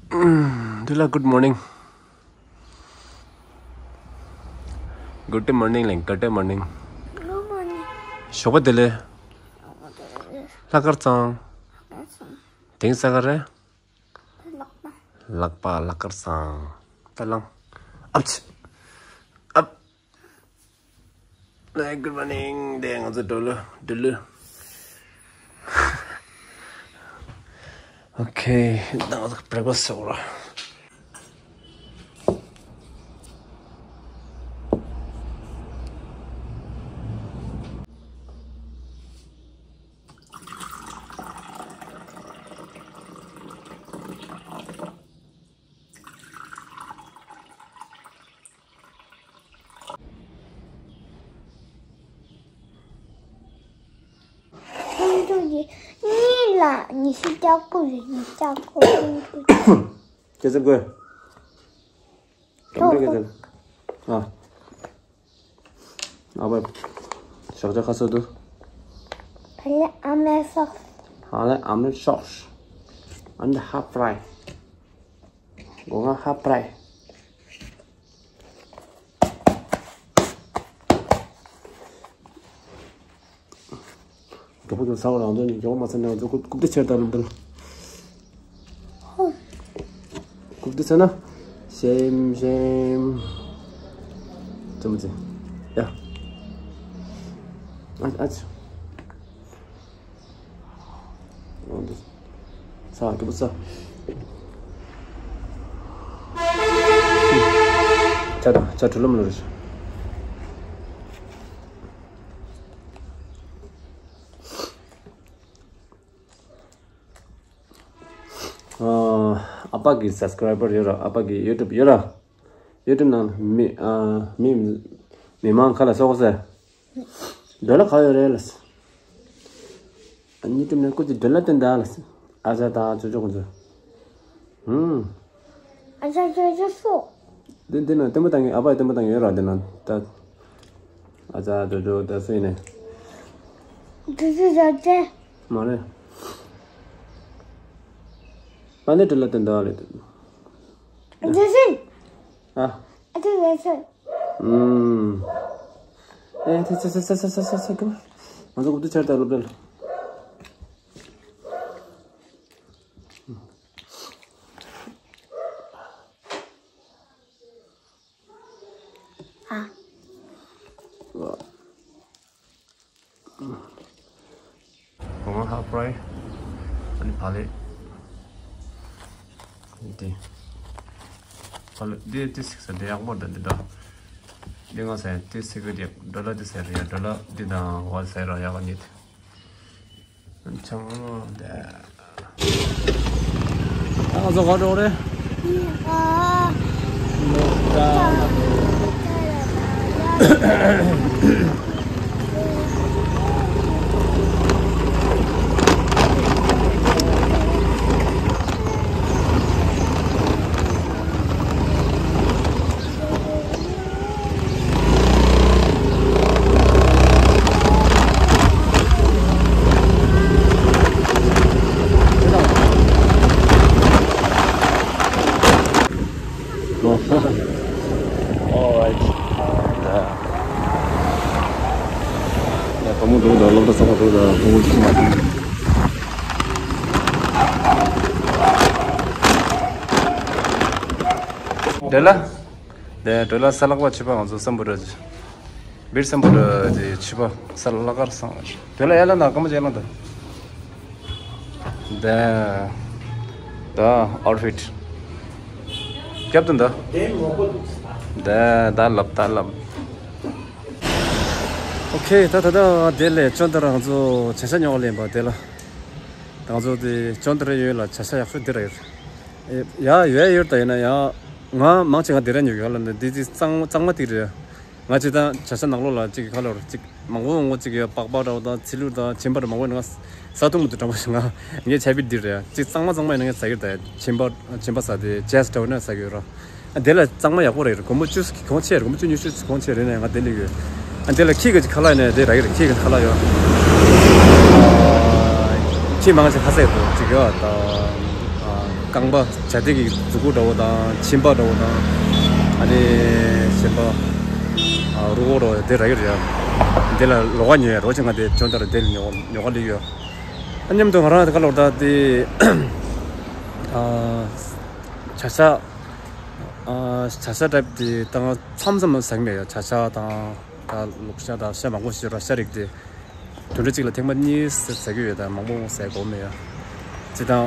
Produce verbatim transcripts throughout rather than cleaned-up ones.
འདི་ལ་good morning། Good morning ལེན། Good morning། Good morning། ཞོགས་པ་བདེ་ལེགས། ལྷག་དཀར་གཙང་། དེང་ས་ག་རེད། ལག་པ། ལག་པ་ལྷག་དཀར་གཙང་། ད་ལངས། ཨབ་ཆི། ཨབ། Hey, good morning. དེ་ང་ཚོ་འགྲོ་ལོ། འགྲོ་ལོ། Okay, ད་ང་ཚོ་breakfast ཟེར་ར། ཁོང་ཚོ་གཉིས་ལ་ཉི་ཤུ་རྒྱག་པོ་རེད། ཉི་ཤུ་རྒྱག་པོ། སྐད་ཆ་དགོས། ཐོག་ཐོག་ཨ། ཨ་བ། ཞག་ཆ་ཁ་སོ་དུ། ཕ་ལེ་ཨ་མེ་སོགས། ཕ་ལེ་ཨ་མེ་སོགས། And half fry. སྒོ་ང་half fry. གྲོགས་པོ་ཚོ་ཟ་བ་རང་ཚོ་ནི་མགྱོགས་མ་ཟ་ནས་ང་ཚོ་རྐུབ་རྐུབ་སྟེགས་ཕྱེད་དར་འདུག། རྐུབ་སྟེགས་ཟ་ན། ཤེམ་ཤེམ། ཙམ་ཙི། ཡ། ཨ་ཨ་ཙི། འོ་འདི། ཚ་གི་བུ་ཚ། ཆ་དང་ཆ་དྲུ་ལམ་ལོ་རེད། ཨ་ཕ་གི་subscriber ཡོད་ར། ཨ་ཕ་གི་YouTube ཡོད་ར། YouTube ནང་མི་ཨ་མི་མི་མང་ཁ་ལ་སོགས་ཟེར། འདོད་ལ་ག་ཡོད་རེད་ལ། ཨ་ནི་ཀྲུམ་ནས་སྐུ་ཚེ་འདོད་ལ་བསྟན་ད་ལ། ཨ་ཅག་དང་ཅོ་ཅོ་ཁོང་ཚོ། ཧུམ། ཨ་ཅག་ཅོ་ཅོ་སུ། འདི་འདི་ན་ལྟད་མོ་བཏང་གི། ཨ་ཕ་ལྟད་མོ་བཏང་གི་ཡོད་ར་འདི་ན་ད། ཨ་ཅག་ཅོ་ཅོ་ད་སུ་ཡིན་ནས། ཅོ་ཅོ་ཅོ་ཅོ། མ་རེད། ཨ་ནི་འདོད་ལ་བསྟན་ད་ལ། ཅོ་ཅོ། ཨ། ཨ་ཅག་ཅོ་ཅོ། ཨུམ། ཨེ་ཚེ་ཚེ་ཚེ་ཚེ་ཚེ་ཚེ་ཚེ་ཚེ་ཀུ། ང་ཚོ་གུ་དུ་ཆར་ད་ལོ་བྲེལ། ཨ། ཝ། གོང་ཧ་ཕྲའི། ཨ་ནི་ཕ་ལེ། འདི། ཕ་ལེ་འདི་ཏི་སིག་ས་འདི་ཡག་པོ་འདུག་འདི་འདྲ། འདི་ང་ཟེར་ཏི་སིག་གི་འདི་ཌོ་ལར་འདི་ཟེར་ཡ། ཌོ་ལར་འདི་དང་ཝ་ཟེར་ར་ཡག་ག་ཉིད། ཆང་འདི། ད་ང་ཚོ་ག་འགྲོ་རེད། Alright. ད་བུ་མོ་འགྲོ་དང་སློབ་གྲྭ་ཚང་མ་འགྲོ་དང་བུ་མོ་ཅིག་མ་འགྲོ། དེ་ལ། དེ་དེ་ལ་ས་ལག་པ་ཆུ་པ་ང་ཚོ་སམ་བྷོ་ཊ་ཅི། བིར་སམ་བྷོ་ཊ་ཅི་ཆུ་པ་ས་ལ་ཀར་སང་། དེ་ལ་ཡ་ལ་ན་ཀ་མ་ཅེ་ལ་ད། དེ། ད་ཨའུ་ཊི་ཕིཊ། རྒྱབ་ཏུ་འདི། དེ་ད་ད་ལབ་ད་ལབ། ཨོ་ཁེ། ད་ད་ད་དེ་ལས་ཅོན་ཏ་ར་ང་ཚོ་བྱ་ཤ་ཉོ་བ་ལེན་པ་དེ་ལ། ང་ཚོ་དེ་ཅོན་ཏ་ར་ཡོད་ལ་བྱ་ཤ་ཡག་ཤོས་འདི་ར་ཡོད། ཡ་ཡོད་ཡོད་ད་ཡིན་ན་ཡ། ང་མང་ཆེ་ང་དེ་ར་ཉོ་གི་ཡོད་ལ་འདི་འདི་གཙང་གཙང་མ་དེ་རེད། ང་ཅི་ད་བྱ་ཤ་ནང་ལོགས་ལ་ཅིག་གི་ཁ་ལོར་ཅིག་མང་པོ་མང་པོ་ཅིག་ཡོད། པགས་པ་འདྲ་བོ་དང་ཚི་ལུར་དང་གཅིན་པ་འདྲ་མང་པོ་ཡོད་ན་ང་ས་འཐུང་མི་འདུག་འདྲ་མོ་ཞིག་ང་ངའི་ཆ་བི་འདི་རེད། ཅིག་གཙང་མ་གཙང་མ་ཡིན་ན་ངས་ཟ་གི་རེད། ད་གཅིན་པ་གཅིན་པ་ཟ་དེ་ཇེ་སི་འདྲ་བོ་ན་ཟ་གི་ཡོད་ར། ཨ་དེ་ལ་གཙང་མ་ཡག་པོ་རེད། སྒོར་མོ་བཅུ་གོང་ཆེ་རེད། སྒོར་མོ་བཅུ་ཉི་ཤུ་གོང་ཆེ་རེད་ནས་ང་དེ་ལས་ཡོད། ཨ་དེ་ལ་ཁྱི་གི་ཁ་ལག་ནས་དེ་རག་གི་རེད། ཁྱི་གི་ཁ་ལག་ཡོད། ཁྱི་མང་ཆེ་ཁ་ཟས་འདུག་ཅིག་ཡོད་ད། རྐང་པ་བྱ་དེ་གི་མཛུ་གུ་འདྲ་བོ་དང་མཆིན་པ་འདྲ་བོ་དང་། ཨ་ནི་གཞན་པ་ཨ་རུ་ཁོག་འདྲ་བོ་དེ་རག་གི་རེད་ཡ། དེ་ལ་ལོགས་ཀ་ཉོས་ཡ་རོ་ཅིག་ང་དེ་ཁྱོད་ལྟར་དེ་ཉོ་ཉོ་ག་སླེབས་ཡོད། ཨ་མཉམ་དུ་ང་རང་དེ་ག་ལོར་ད་དེ་ཨ་བྱ་ཤ་ཨ་བྱ་ཤ་ཊའིབ་དེ་ད་ང་མཚམས་མཚམས་ཟ་གི་མེད་ཡ། བྱ་ཤ་དང་ད་ལུག་ཤ་དང་ཤ་མང་པོ་ཞིག་ར་ཤ་རིགས་དེ། དུས་འདྲ་གཅིག་ལ་ཐེངས་མ་གཉིས་ཟ་ཟ་གི་ཡོད་དང་མང་པོ་ཟ་དགོས་མེད་ཡ། ཅི་དང་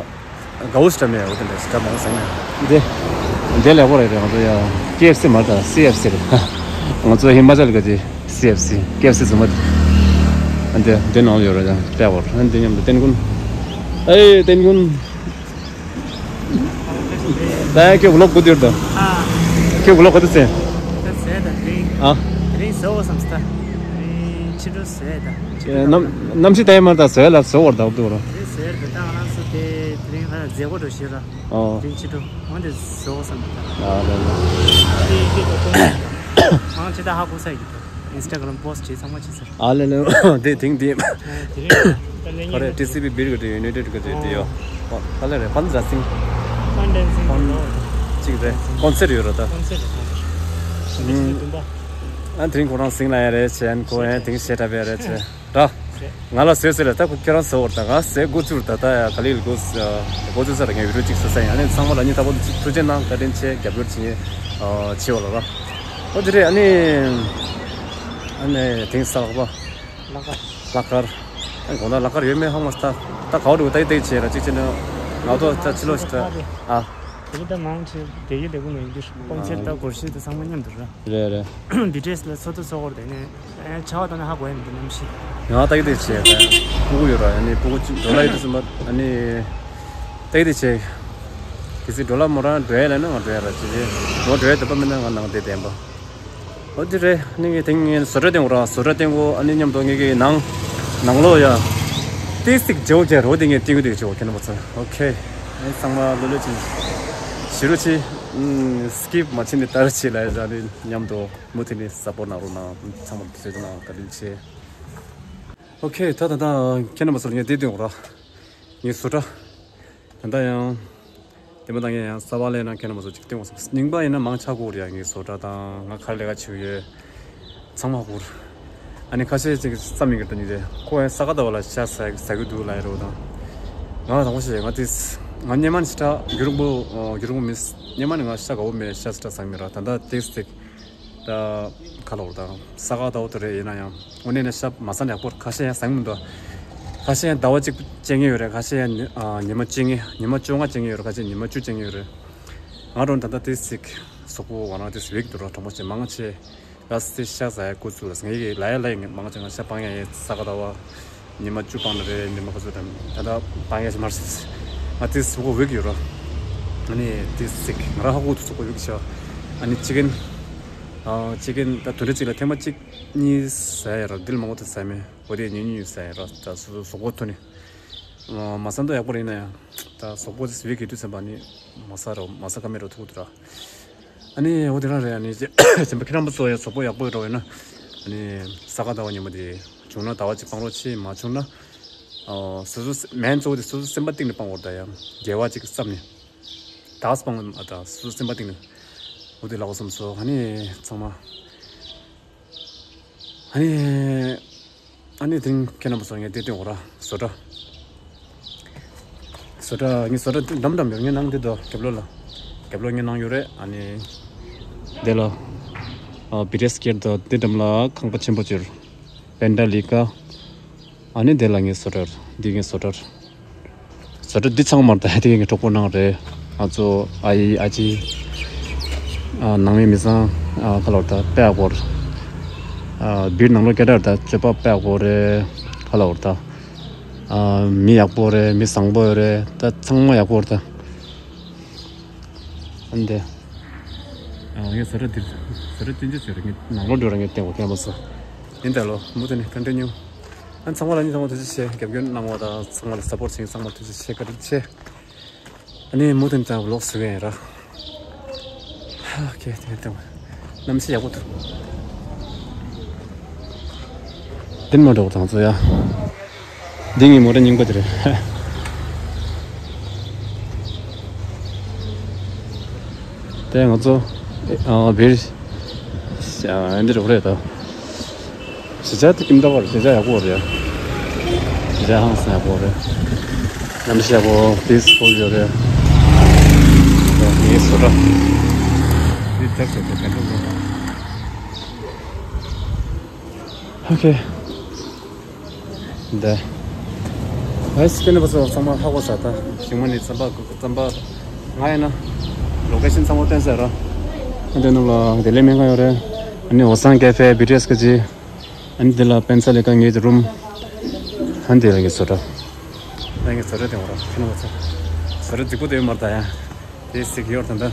དགའ་བོ་ཞིག་འདྲ་མེད་ཡ། འོ་དེ་འདྲ་ཟ་མང་པོ་ཟ་གི་མེད་ཡ། འདི་འདི་ལེགས་པོ་རེད་རེད། ང་ཚོ་ཡ་ཀེ་ཨེཕ་སི་མ་རེད་ད་སི་ཨེཕ་སི་རེད། ང་ཚོ་ཧི་མ་ཅལ་ག་ཅི་སི་ཨེཕ་སི་ཀེ་ཨེཕ་སི་རྫུན་མ་དེ། འདི་འདི་ནང་ཡོད་རེད་ཡ། པད་བར་འདི་མཉམ་དུ་ཏན་ཀུན། ཨེ་ཏན་ཀུན། ད་ཁྱོད་ཝི་ལོག་ག་དུས་ད། ཨ། ཁྱོད་ཝི་ལོག་ག་དུས་ཟེར། ད་ཟེར་ད་དེ་རིང་། ཨ། དེ་རིང་ཟེར་བ་བསམ་སྟ། དེ་རིང་ཕྱི་དྲོ་ཟེར་ད། ཨེ་གནམ་གནམ་གཤིས་ད་ཡིན་མ་ད་ཟེར་ལ་ཟེར་བར་ད་འདུག་ར། དེ་རིང་ཟེར་ད་ད་ང་རང་ཚོ་དེ་དེ་རིང་ཧ་ལ་མཛད་སྒོ་འགྲོ་ཤེས་ར། ཨོ། དེ་རིང་ཕྱི་དྲོ་འོན་ཏེ་ཟེར་བ་བསམ་ད། ཨ་ལེ་ལེ། དེ་དེ་གོ་ཏོ། ང་ཅི་ད་ཧ་གོ་ས་ཡིན་ད། ཨིན་སི་ཊ་གྷ་རམ་པོ་སི་ཊི་བྱས་ཚང་མ་བྱས་ཟེར། ཨ་ལེ་ལེ། དེ་དེང་དེ། དེ་རིང་ད་ལེ་ཁ་རེ་ཊི་སི་བི་བིར་གི་དེ་ཡུ་ནའི་ཊེཌ་གི་དེ་དེ་ཡོ། ཨ་ལེ་རེ་ཕན་ཛ་སིང་། ཕན་ཌན་སིང་། ཕན་ཅིག་རེ་ཀོན་སེར་ཡོད་ར་ད། ཀོན་སེར་རེད་ཀོན་སེར། ཨ་དེ་རིང་ཁོ་རང་སིང་ལ་ཡ་རེད་བྱས། ཨ་ནི་ཁོ་ཡ་དེ་རིང་གཞས་འཁྲབ་ཡ་རེད་བྱས། ར། ང་ལ་བཟོས་ཟེར་ལ་ད་ཁོ་ཁྱེད་རང་བཟོ་བར་ད་ང་ཟས་འགོ་བཙུགས་ད་ད་ཡ་ག་ལེ་ལ་འགོ་འགོ་བཙུགས་ས་ར་ངས་བི་ཌིའོ་གཅིག་བཟོ་ས་ཡིན། ཨ་ནི་ཚང་མ་ལ་ཉིན་ཐ་བོ་ཐུགས་རྗེ་གནང་བཀའ་དྲིན་ཆེ་རྒྱབ་སྐྱོར་བྱེད་ཉེ་ཆེ་བ་ལ་ར། ཨོ་དེ་རེད། ཨ་ནི་ཨ་ནི་དེང་ས་ལག་པ་ལག་དཀར། ཨ་ནི་དགོང་དག་ལག་དཀར་ཡོད་མེད་ཧ་མ་ད་ད་གའོ་འགྲོ་ད་ཡི་ད་ཡི་བྱེད་ར་གཅིག་བྱེད་ན་ང་ཚོ་ད་ཕྱི་ལོགས་ཤིག་ད་ཨ། དེ་ད་མང་ཆེ་དེ་ཡི་ལེགས་པོ་མེད་འདུག་ཀོང་ཆེ་ད་སྒོར་གཞས་དེ་ཚང་མ་མཉམ་དུ་ར། རེད་རེད། བི་ཊི་ཨེསི་ལ་ཚོ་ཐུ་ཚོ་སྐོར་དེ་ནས་ཨེ་ཆ་བ་དང་ནི་ཧ་གོ་ཡ་མི་འདུག་གནམ་གཤིས། ཡང་ཏག་ཏག་བྱས་ཏེ་སྤུ་གུ་ཡོད་ར། ཨ་ནི་སྤུ་གུ་གཅིག་འགྲོ་ལ་ཡོད་དུས་ཙམ་པ་ཨ་ནི་ཏག་ཏག་བྱས། གལ་སྲིད་འགྲོ་ལ་མོ་རང་འགྲོ་ཡ་ལ་ན་ང་འགྲོ་ཡ་ར་ཅི་རེད། མོ་འགྲོ་ཡ་དེ་པ་མིན་ན་ང་ནང་བསྡད་བསྡད་པ། ཨོ་དེ་རེད། ཨ་ནི་ངས་དེང་ངས་བཟོ་གྲྭ་སྟེང་འོ་ར་བཟོ་གྲྭ་སྟེང་འོ་ཨ་ནི་མཉམ་དུ་ངས་ཀྱི་ནང་ནང་ལོགས་ཡ་ཏིག་ཏིག་བརྗེ་བོ་བརྒྱབ་རོ་དེ་ངས་ཏིག་ཏིག་བྱེད་འོ་ཁྱེད་རྣམ་པ་ཚོ། ཨོ་ཁེ། ཨ་ནི་ཚང་མ་ལོ་ལོ་ཅིག་ཞི་རུ་ཆི་སི་ཀིབ་མ་བྱེད་ནས་ལྟར་བྱེད་ལ་ཡ་ཟ་ནི་མཉམ་དུ། མུ་མཐུད་ནས་སཔོར་ཊི་གནང་རོགས་གནང་། ཚང་མ་བརྩེ་དུང་གནང་། བཀའ་དྲིན་ཆེ། ཨོ་ཁེ། ད་ད་ད་ཁྱེད་རྣམ་པ་ཚོར་ངས་བསྡད་དུས་འོ་ར། ངའི་བཟོ་གྲྭ། ད་ད་ཡང་དེ་མ་ད་ངས་ཡང་གསར་པ་ལས་ན་ཁྱེད་རྣམ་པ་ཚོ་ཅིག་སྟོན་དགོས་བསམ། རྙིང་པ་ཡིན་ན་མང་ཆ་དགོས་རེད་ཡ། ངའི་བཟོ་གྲྭ་དང་ང་ག་རེ་ལས་ཀ་བྱེད་ཡོད་ཚང་མ་དགོས། ཨ་ནི་ཁ་ཤས་ཅིག་བསམ་མི་འགྱུར་ད་ནི་རེད། ཁོ་ཡང་ས་ག་ཟླ་བ་ལ་ཤ་ཟ་ཟ་གི་འདུག་ལ་ཡ་རོ་དང་། ང་དང་པོ་ཤ་ང་དེ་ང་སྙེ་མ་ནི་ཤ་ཁྲག་རྒྱུ་རིང་པོ་རྒྱུ་རིང་པོ་མིན། སྙེ་མ་ནི་ང་ཤ་དགའ་བོ་མེད། ཤ་ཤ་ཁྲག་ཟ་གི་མེད་ར། ད་ད་ཏིག་ཏིག་ད་ཁ་ལོ་དང་ས་ག་ཟླ་བ་དེ་རེད། ཡིན་ན་ཡང་དངོས་གནས་ན་ཤ་མ་ཟ་ན་ཡག་པོ་རེད། ཁ་ཤས་ཡང་ཟ་གི་མི་འདུག་ཁ་ཤས་ཡང་ཟླ་བ་གཅིག་བཅད་མཁན་ཡོད་རེད། ཁ་ཤས་ཡང་ཉི་ཨ་ཉི་མ་བཅད་མཁན་ཉི་མ་བཅོ་ལྔ་བཅད་མཁན་ཡོད་རེད། ཁ་ཤས་ཉི་མ་བཅུ་བཅད་མཁན་ཡོད་རེད། ང་རང་ད་ལྟ་ཏིག་ཏིག་གཟུགས་པོ་ང་རང་ཏིག་ཏིག་ཝིག་འདུག་ར། གྲང་མོ་བྱས་མང་ཆེ་ར་སི་ཤ་ཟ་ཡ་འགོ་བཙུགས་ལ་ངས་ལ་ཡ་ལ་ཡ་ངས་མང་ཆེ་ང་ཤ་སྤང་ཡ་ཡིན། ས་ག་ཟླ་བ་ཉི་མ་བཅུ་སྤང་ན་རེད། ཉི་མ་ག་ཚོད་དང་ད་ལྟ་སྤང་ཡ་ཞིག་མ་རེད། ང་ཏིག་ཏིག་གཟུགས་པོ་ཝིག་ཡོད་ར། ཨ་ནི་ཏིག་ཏིག་ང་རང་ཧ་གོ་འདུག་གཟུགས་པོ་ཝིག་ཆེ་བ། ཨ་ནི་ཅི་ཀན། ཨ་ཅི་ཀན་ད་དུས་འདྲ་གཅིག་ལ་ཐེངས་མ་གཅིག་གཉིས་ཟ་ཡ་ར། འདི་ལ་མང་པོ་ད་ཟ་མེད། འོ་དེ་ཉུང་ཉུང་ཟ་ཡ་ར། ད་གཟུགས་གཟུགས་པོ་ཐོན་ནས་ཨ་མ་ཟ་འདོད་ཡག་པོ་རེད། ཡིན་ན་ཡང་ད་གཟུགས་པོ་དེ་ཟི་བའི་གི་དུས་ཙམ་པ་ནི་མ་ཟ་ར་མ་ཟ་ཀ་མེད་ར་ཐུག་འདུག་ར། ཨ་ནི་འོ་དེ་རང་རེད། ཨ་ནི་གཞན་པ་ཁྱེད་རང་པོ་ཚོ་ཡང་གཟུགས་པོ་ཡག་པོ་ཡོད་ར་ཡིན་ན་ཨ་ནི་ས་ག་ཟླ་བ་ཉིན་མོ་དེ་བྱུང་ན་ཟླ་བ་གཅིག་སྤང་རོགས་བྱེད། མ་བྱུང་ན་ཨ་སོ་སོ་མེན་གཙོ་བོ་དེ་སོ་སོ་སེམས་པ་གཏིང་ནས་སྤང་བར་ད་ཡང་དགེ་བ་ཅིག་བསམ་ནས། ད་སྤང་བ་དང་སོ་སོ་སེམས་པ་གཏིང་ནས་འོ་དེ་ལགས་སོ་བསམ་སོང་། ཨ་ནི་ཚང་མ་ཨ་ནི་ཨ་ནི་དེ་རིང་ཁྱེད་རྣམ་པ་ཚོ་ངས་བསྡད་དུས་འོ་ར་བཟོ་གྲྭ། བཟོ་གྲྭ་ངས་བཟོ་གྲྭ་འགྲམ་འགྲམ་ཡོད། ངས་ནང་འདི་དོ་རྒྱབ་ལོགས་ལ་རྒྱབ་ལོགས་ངས་ནང་ཡོད་རེད། ཨ་ནི་འདི་ལ་ཨ་བི་ཊི་ཨེསི་སྐྱེར་དང་འདི་འགྲམ་ལ་ཁང་པ་ཆེན་པོ་ཅིག་ཡོད། པེན་ཌ་ལི་ཀ། ཨ་ནི་དེ་ལ་ངའི་བཟོ་གྲྭ་རེད། འདི་ངའི་བཟོ་གྲྭ་རེད། བཟོ་གྲྭ་འདི་ཚང་མར་ད་དེ་ངའི་གྲོགས་པོ་ནང་རེད། ང་ཚོ་ཨ་ཡེ་ཨ་ཅེ། ཨ་ནང་མི་མི་ཚང་། ཨ་ཁ་ལོར་ད་དཔེ་ཡག་པོ་རེད། ཨ་བིར་ནང་ལོགས་སྐད་གྲགས་ད་སྤྱོད་པ་དཔེ་ཡག་པོ་རེད། ཁ་ལོར་ད་ཨ་མི་ཡག་པོ་རེད། མི་བཟང་པོ་ཡོད་རེད། ད་ཚང་མ་ཡག་པོ་རེད་ད། ཨ་འདི། ཨ་ངས་བཟོ་གྲྭ་འདིར་བཟོ་གྲྭ་སྟོན་རྒྱུ་བྱོས་རེད། ངས་ནང་ལོགས་འགྲོ་ར་ངས་བསྟན་འོ་ཁྱེད་རྣམ་པ་ཚོ། ཡིན་ད་ལོ་མུ་མཐུད་ནས་བཀའ་དྲིན་སྙིང་། ཨ་ཚང་མ་ལ་ནི་ཚང་མ་ཐུགས་རྗེ་ཆེ། རྒྱབ་སྐྱོར་གནང་བ་དང་ཚང་མ་ལ་སཔོར་ཊི་བྱེད་མཁན་ཚང་མ་ཐུགས་རྗེ་ཆེ། བཀའ་དྲིན་ཆེ། ཨ་ནི་མུ་མཐུད་ནས་ད་ཝི་ལོག་བཟོ་གི་ཡིན་ར། ཨོ་ཁེ། དེ་དང་གནམ་གཤིས་ཡག་པོ་འདུག་དེ་མ་འགྲོ་དང་ཚོ་ཡ། འདི་ངའི་མོ་ཊ་རྙིང་པ་དེ་རེད། དེ་ང་ཚོ་ཨ་བིར་ཨ་འདི་རུ་རེད་ད། གཞིས་ཆགས་དེ་ཁྱིམ་ཐོག་རེད། གཞིས་ཆགས་ཡག་པོ་རེད། གཞིས་ཆགས་ཧང་སང་ཡག་པོ་རེད། གནམ་གཤིས་ཡག་པོ་པིས་ཕུལ་ཡོད་རེད། ངའི་བཟོ་གྲྭ། འདི་ཐབས་ཟེར་ཏེ་ག་འགྲོ་དགོས། ཨོ་ཁེ། འདི། ཨེ་སི་ཀེ་ནི་བ་སོ་ཚང་མ་ཧ་གོ་ས་ད། ཞིང་མ་ནི་རྩམ་པ་རྩམ་པ། ང་ཡིན་ན་ལོ་ཀེ་ཤན་ཚང་མ་བསྟན་ཟེར་ར། ཨ་འདི་ནང་ལ་དེ་ལས་མེད་ག་ཡོད་རེད། ཨ་ནི་འོ་སང་ཀེ་ཧྥེ་བི་ཏི་ཨེ་སི་ཀ་ཇི། ཨ་ནི་འདི་ལ་པེན་ས་ལི་ཀ་ངའི་རུམ། ཨ་ནི་འདི་ལ་ངའི་བཟོ་གྲྭ། ད་ངའི་བཟོ་གྲྭ་དེ་འོ་ར་ཁྱེད་ནང་ལ་ཚ། བཟོ་གྲྭ་རྫིག་པོ་དེ་ཡོད་མ་རེད་ད་ཡ། དེ་སིག་ཡོར་ད་ད།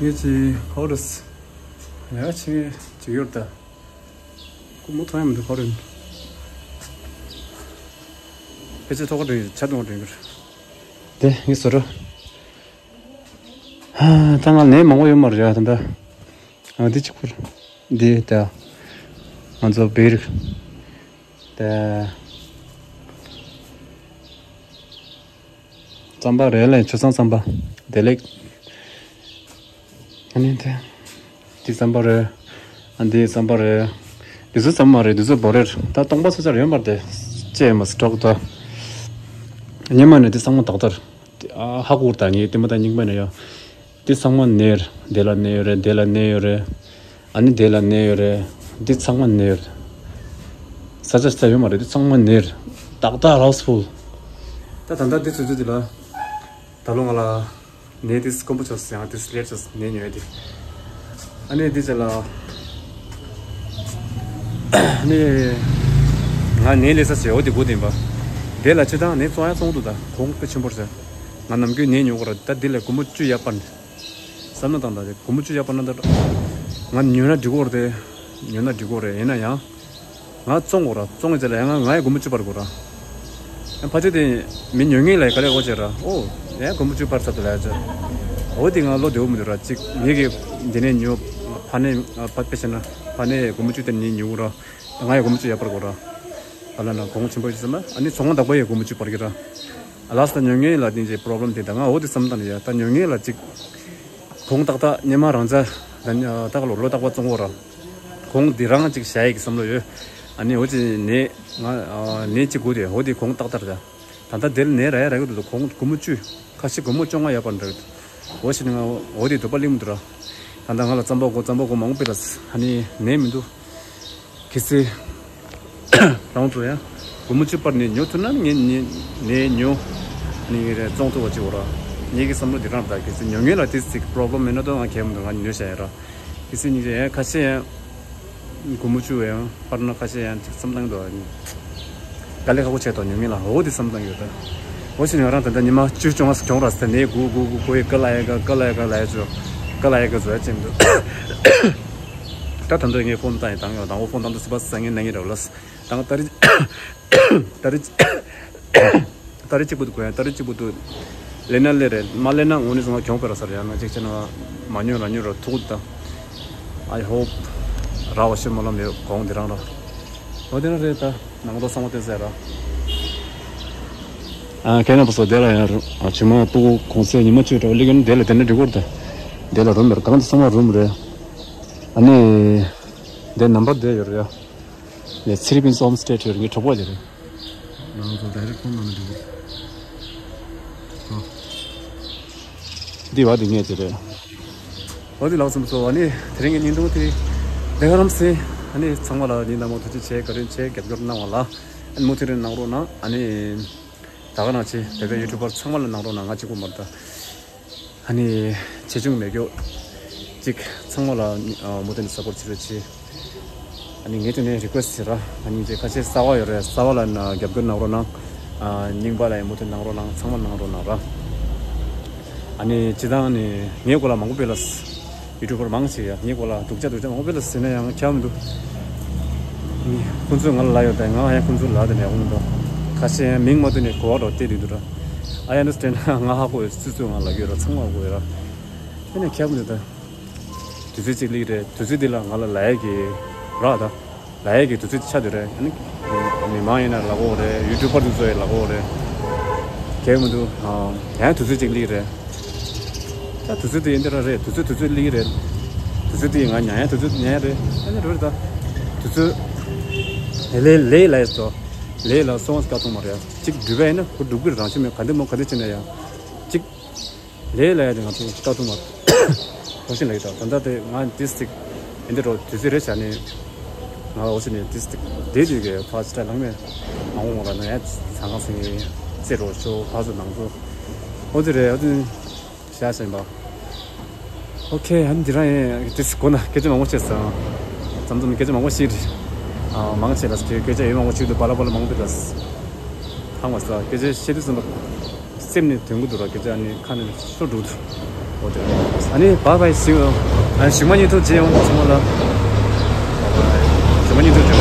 ངའི་ཅི་ཧོ་རུ་སི། ཡ་ཆེ་ཅིག་ཡོད་ད། ཀུ་མོ་ཐོན་ཡ་མི་འདུག་ག་རེ། ཕལ་ཆེར་ཐོག་ཁ་འདྲ་ཡོད་ཆ་དུང་འདྲ་ཡོད། དེ་ངའི་བཟོ་གྲྭ། ད་ང་ནས་མང་པོ་ཡོད་མ་རེད་ཡ་ད་ད། ཨ་འདི་གཅིག་པུ། འདི་ད། ང་ཚོ་བེར། ད། རྩམ་པ་རེད་ལས་ཆུ་སྲང་རྩམ་པ། བདེ་ལེགས། ཨ་ནི་དེ། འདི་རྩམ་པ་རེད། ཨ་འདི་རྩམ་པ་རེད། འདི་ཚོ་རྩམ་པ་མ་རེད། འདི་ཚོ་བོ་རེད། ད་སྟོང་པ་ཚོ་ཚར་ཡོད་མ་རེད་དེ། ཅེས་མ་སི་ཊོག་ད། ཉི་མ་ནས་འདི་ཚང་མ་ཏག་ཏག་རེད། ཨ་ཧ་གོ་ད་ངའི་ལྟད་མོ་ད་རྙིང་པ་ནས་ཡོད། འདི་ཚང་མ་ནེར། དེ་ལ་ནེ་ཡོད་རེད། དེ་ལ་ནེ་ཡོད་རེད། ཨ་ནི་དེ་ལ་ནེ་ཡོད་རེད། འདི་ཚང་མ་ནེར། ས་ཆ་ས་ཡོད་མ་རེད། འདི་ཚང་མ་ནེར། ཏག་ཏག་ཧའུ་སི་ཕུལ། ད་ད་ལྟ་འདི་ཚོ་ཚོ་འདི་ལ། ད་ལོ་ང་ལ་ནས་དེ་སྐམ་པོ་ཆགས་སོང་། ཡང་དེ་སླེབས་ཆགས་སོང་། ནས་ཉོས་དེ། ཨ་ནི་དེ་ཆ་ལ། ཨ་ནི་ང་ནས་ལས་ས་ཞེ་བོ་དེ་དགོས་དེ་ཡིན་པ། དེ་ལ་ཆུ་དང་ནས་བཙོང་ཡ་བཙོང་འདུག་ད་གོང་དཔེ་ཆེན་པོར་ཟེར། ང་ནམ་རྒྱུན་ནས་ཉོ་གོ་ར། ད་དེ་ལ་སྒོར་མོ་བཅུ་ཡར་སྤར་ནས། བསམ་བློ་བཏང་ད་དེ་སྒོར་མོ་བཅུ་ཡར་སྤར་ན་ད། ང་ཉོས་ན་འགྲིག་གོ་རེད་དེ། ཉོས་ན་འགྲིག་གོ་རེད། ཡིན་ན་ཡང་། ང་བཙོང་དགོས་ར། བཙོང་གི་རྗེས་ལ་ཡང་ང་ང་ཡང་སྒོར་མོ་བཅུ་སྤར་དགོས་ར། ཡང་ཕལ་ཆེར་དེ་མི་ཉོ་མཁན་ལ་ག་ལེར་འོ་བྱས་ར། ཨོ། ཡང་སྒོར་མོ་བཅུ་སྤར་ཚར་འདུག་ལབ་ཡ་ཅིག་འོ་དེ་ང་བློ་བདེ་བོ་མི་འདུག་ར། གཅིག་ངེད་ཀྱིས་འདི་ནས་ཉོ། ཕ་ནས་ཕ་དཔེ་བྱས་ན་ཕ་ནས་སྒོར་མོ་བཅུ་དེ་ནས་ཉོ་དགོས་ར། ང་ཡང་སྒོར་མོ་བཅུ་ཡར་སྤར་དགོས་ར། ཨ་ལ་ན་གོང་ཆེན་པོ་ཡོད་ཟེར་ན་ཨ་ནི་ཚོང་ཁང་བདག་པོ་ཡང་སྒོར་མོ་བཅུ་སྤར་གི་ར། ལགས་སོ། ཉོ་མཁན་ལ་དེ་འདྲའི་པོ་རོབ་ལེམ་དེ་ད་ང་འོ་དེ་བསམ་བཏང་ནས་ཡ། ད་ཉོ་མཁན་ལ་གཅིག་གོང་ཏག་ཏག་སྔོན་མ་རང་ཅག་ད་ལྟ་ག་ལོ་ལོ་རྟག་པར་བཙོང་གོ་ར། གོང་འདི་རང་གཅིག་བཞག་ཡས་ཀྱི་བསམ་བློ་ཡོད། ཨ་ནི་འོ་ཅི་ནས་ང་ནས་གཅིག་དགོས་དེ་འོ་དེ་གོང་ཏག་ཏག་རེད། ད་ད་ལྟ་དེ་ལ་ནས་རག་ཡ་རག་གི་འདུག་གོང་སྒོར་མོ་བཅུ། ཁ་ཤས་སྒོར་མོ་བཅོ་ལྔ་ཡར་སྤར་འདྲ་གི་འདུག་འོ་ཞེས་ནས་ང་འོ་དེ་འདོད་པ་གླེང་མི་འདུག་ར། ད་ལྟ་ང་ལ་རྩམ་པ་དགོས། རྩམ་པ་དགོས་མང་པོ་སྤེལ་ལ། ཨ་ནི་ནས་མི་འདུག་གལ་སྲིད་རང་ཚོ་ཡང་སྒོར་མོ་བཅུ་སྤར་ནས་ཉོ་ཐུབ་ན་ངས་ནས་ནས་ཉོ། ནས་རེ་བཙོང་ཐུབ་པ་ཅིག་འོ་ར། ངེད་ཀྱི་བསམ་བློ་འདི་རང་རེད། ད་གལ་སྲིད་ཉོ་མཁན་ལ་དེ་ཅིག་པོ་རོབ་ལེམ་མེད་ན་ད་ང་གལ་མི་འདུག་ང་ཉོས་བཞག་ཡ་ར། གལ་སྲིད་ཉོ་བཞག་ཡ་ཁ་ཤས་ཡང་སྒོར་མོ་བཅུ་ཡང་སྤར་ན་ཁ་ཤས་ཡང་ཅིག་བསམ་བཏང་འདུག་དཀའ་ལས་ཁག་པོ་བྱས་ཐོག་ཉོ་མཁན་ལ་འོ་དེ་བསམ་བཏང་ཡོད་ད། འོ་ཞེས་ནས་ང་རང་ད་ལྟ་ཉི་མ་བཅུ་བཅོ་ལྔ་ཙམ་གྱོང་ར་ཟེར་ནས་སྒུག་སྒུག་སྒུག་གོ་ཡི་ཀ་ལ་ཡ་ཀ་ཀ་ལ་ཡ་ཀ་ལ་ཡ་ཚོ་ཀ་ལ་ཡ་ཀ་བཟོ་ཡ་ཅིག་མི་འདུག་ད་ད་འདོད་ངས་ཕོན་བཏང་ཡིན་བཏང་ཡོད། དང་པོ་ཕོན་བཏང་དུས་སུ་བ་ས་ངས་ནང་ངས་རེ་བ་ལ། དང་ཏ་རི་ཏ་རི་ཏ་རི་གཅིག་པུ་དུ་གོ་ཡ། ཏ་རི་གཅིག་པུ་དུ་ལེ་ན་ལེ་རེད། མ་ལེ་ན་འོ་ནི་སོང་ང་གྱོང་པེ་ར་ས་རེད། ཡང་ན་གཅིག་བྱས་ན་མ་ཉོ་ར་ཉོ་ར་ཐུག་ད། I hope ར་བ་ཤི་མ་ལམ་ཡོད་གོང་དེ་རང་ར། འོ་དེ་རང་རེད་ད། ནང་དོ་སང་བ་དེ་ཟེར་ར། ཨ་ཁྱེད་རྣམ་པ་ཚོ་དེ་ལ་ཡང་རུ་ཨ་ཇི་མ་སྤུ་གུ་གུང་སེང་ཉི་མ་བཅུ་དྲུག་སླེབས་ཀྱི་ནི་དེ་ལ་དེ་འདྲ་འགྲིག་གོ་རེད་ད། དེ་ལ་རུམ་རེད། གང་དུ་སོང་བ་རུམ་རེད། ཨ་ནི་དེ་ནམ་བར་དེ་ཡོད་རེད་ཡ། ལས་ཚེ་རིང་ཕུན་སུམ་ཧོམ་སྟེ་ཡོད་རེད། ངའི་གྲོགས་པོ་དེ་རེད། ང་ཚོ་ད་རེས་ཁོང་ནང་ལ་འགྲོ་གི་རེད། ཨ། འདི་བ་འདི་ངས་དེ་རེད། འོ་དེ་ལགས་སོ། ཨ་ནི་དེ་རིང་གི་བརྙན་ཐུང་དེ་འདི་ག་རམ་སེ། ཨ་ནི་ཚང་མ་ལ་འདི་ནང་མོ་ཐུགས་རྗེ་ཆེ། བཀའ་དྲིན་ཆེ་རྒྱབ་སྐྱོར་གནང་བ་ལ། ཨ་ནི་མུ་མཐུད་རེ་གནང་རོགས་གནང་། ཨ་ནི་ད་ག་ནང་ཆེ་བོད་པའི་ཡུ་ཊུབ་པར་ཚང་མ་ལ་གནང་རོགས་གནང་། ང་གཅིག་པུ་མ་རེད་ད། ཨ་ནི་ཆེ་ཆུང་མེད་རྒྱུ་གཅིག་ཚང་མ་ལ་ཨ་མུ་མཐུད་ནས་སབ་པོར་བྱེད་རོགས་བྱེད། ཨ་ནི་ངས་དེ་ནས་རི་ཀུ་ཨེ་སི་བྱེད་ར། ཨ་ནི་ཅིག་ཁ་ཤས་གསར་པ་ཡོད་རེད། གསར་པ་ལ་ན་རྒྱབ་སྐྱོར་གནང་རོགས་གནང་། ཨ་རྙིང་པ་ལ་ཡང་མུ་མཐུད་གནང་རོགས་གནང་། ཚང་མ་གནང་རོགས་གནང་ར། ཨ་ནི་སྤྱིར་བཏང་ནི་ངའི་སྐོར་ལ་མང་པོ་སྤེལ་ལ། ཡུ་ཊུབ་པར་མང་ཆེ་ཡ་ངའི་སྐོར་ལ་སྡུག་ཅག་སྡུག་ཅག་མང་པོ་སྤེལ་ལ་ཟེར་ན་ཡང་ཁྱབ་མི་འདུག་ཁོང་ཚོས་ང་ལ་ལབ་ཡོད་དེ། ང་ཡང་ཁོང་ཚོར་ལབ་དེ་ནས་ཡོང་མི་འདུག་ཁ་ཤས་ཡང་མིང་མ་བཏོན་ནས་གོ་བ་འདྲ་བོ་བལྟས་བསྡད་འདུག་ར། I understand ང་ཧ་གོ་ཡོད། སུ་སུས་ང་ལབ་ཀྱི་ཡོད་ར། ཚང་མ་ཧ་གོ་ཡོད་ར། དེ་ནས་ཁྱབ་མི་འདུག་ད། དུས་ཚོད་གཅིག་སླེབས་རེད། དུས་ཚོད་འདི་ལ་ང་ལ་ལབ་ཡས་ཀྱི་ར་ད། ལབ་ཡས་ཀྱི་དུས་ཚོད་ཆགས་བསྡད་རེད། ཨ་ནི་མི་མང་ཡིན་ན་ལབ་ཀྱི་ཡོད་རེད། ཡུ་ཊུབ་པར་དེ་ཚོ་ཡང་ལབ་ཀྱི་ཡོད་རེད། ཁྱབ་མི་འདུག་ཨ་ཡང་དུས་ཚོད་གཅིག་སླེབས་རེད། ད་དུས་ཚོད་དེ་ཡིན་དེ་ར་རེད། དུས་ཚོད་དུས་ཚོད་སླེབས་རེད། དུས་ཚོད་དེ་ང་ཉལ་ཡ་དུས་ཚོད་ཉལ་ཡ་རེད། ཨ་ནི་རོ་རེད་ད། དུས་ཚོད་ལས་ལས་ལས་སོ། ལས་ལ་སོང་སྐར་ཐུང་མ་རེད། གཅིག་འགྲུལ་པ་ཡིན་ན་ཁོ་འགྲུབ་ཀྱི་རང་བཞིན་མེད། ག་འདི་མོ་ག་འདི་བྱས་ན་ཡང་གཅིག་ལས་ལ་ཡ་དེ་ང་ཚོ་སྐར་ཐུང་མ་ཐོག་ཤིན་ལ་ཡོད་ད། ད་ལྟ་དེ་ང་ཏིས་ཏིག་ཡིན་དེ་རོ་དུས་ཚོད་རེད་བྱ་ནི། ང་འོ་ཤི་ནི་ཏིས་ཏིག་དེ་དུས་ཀྱི་ཕ་སི་ཊ་ལང་མེད། མ་འོང་ལ་ན་ཡ་ཚང་ཁང་སེང་གི་རྩེ་རོ་ཤོ་ཕ་སུ་ནང་སུ་འོ་དེ་རེད། འོ་དེ་བྱ་ཟིན་པ། ཨོ་ཁེ། ཨ་ནི་འདི་རང་ཡིན་ཏིས་གོ་ན་སྐད་ཆ་མང་པོ་བཤད་སོང་། མཚམས་མཚམས་སྐད་ཆ་མང་པོ་བཤད་རེད། ཨ་མང་ཆེ་ལ་སྐད་ཆ་ཡིན་མང་པོ་བཤད་དུས་བ་ལ་བ་ལ་མང་པོ་འདུག་ལ། ཧང་བ་ས་སྐད་ཆ་བཤད་དུས་ཙམ་པ། སེམས་ནས་དོན་གུ་འདུག་ར་སྐད་ཆ་ནི་ཁ་ནས་ཤོར་འགྲོ་འདུག་འོ་དེ། ཨ་ནི་བཱ་བཱའི་ཟིག་ཨ་ནི་གཞུག་མ་ཉིན་ཐུག་རྗེས་ཡོང་ཚང་མ་ལ། གཞུག་མ་ཉིན་ཐུག་རྗེས།